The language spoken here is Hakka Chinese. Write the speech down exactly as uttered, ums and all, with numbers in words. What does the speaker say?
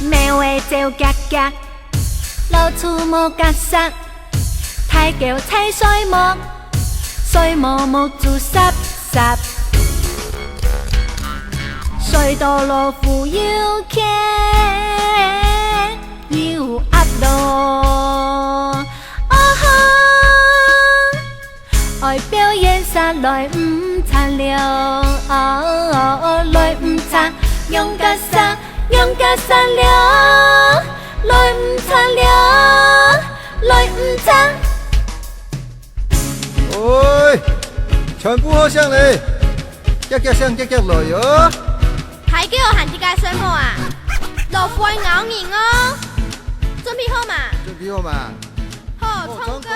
貓仔走遽遽，老鼠無結煞，大狗在睡目，睡目目珠霎霎，睡到老虎又譴又鴨咯。哦吼！ 愛表演煞來毋掣了，哦，來毋掣，仰結煞，仰結煞了，來毋掣了，來毋掣。喂，全部好上來，遽遽上，遽遽來喲。大狗還在該睡目啊？老虎會咬人哦！準備好嘛？準備好嘛？好，唱歌。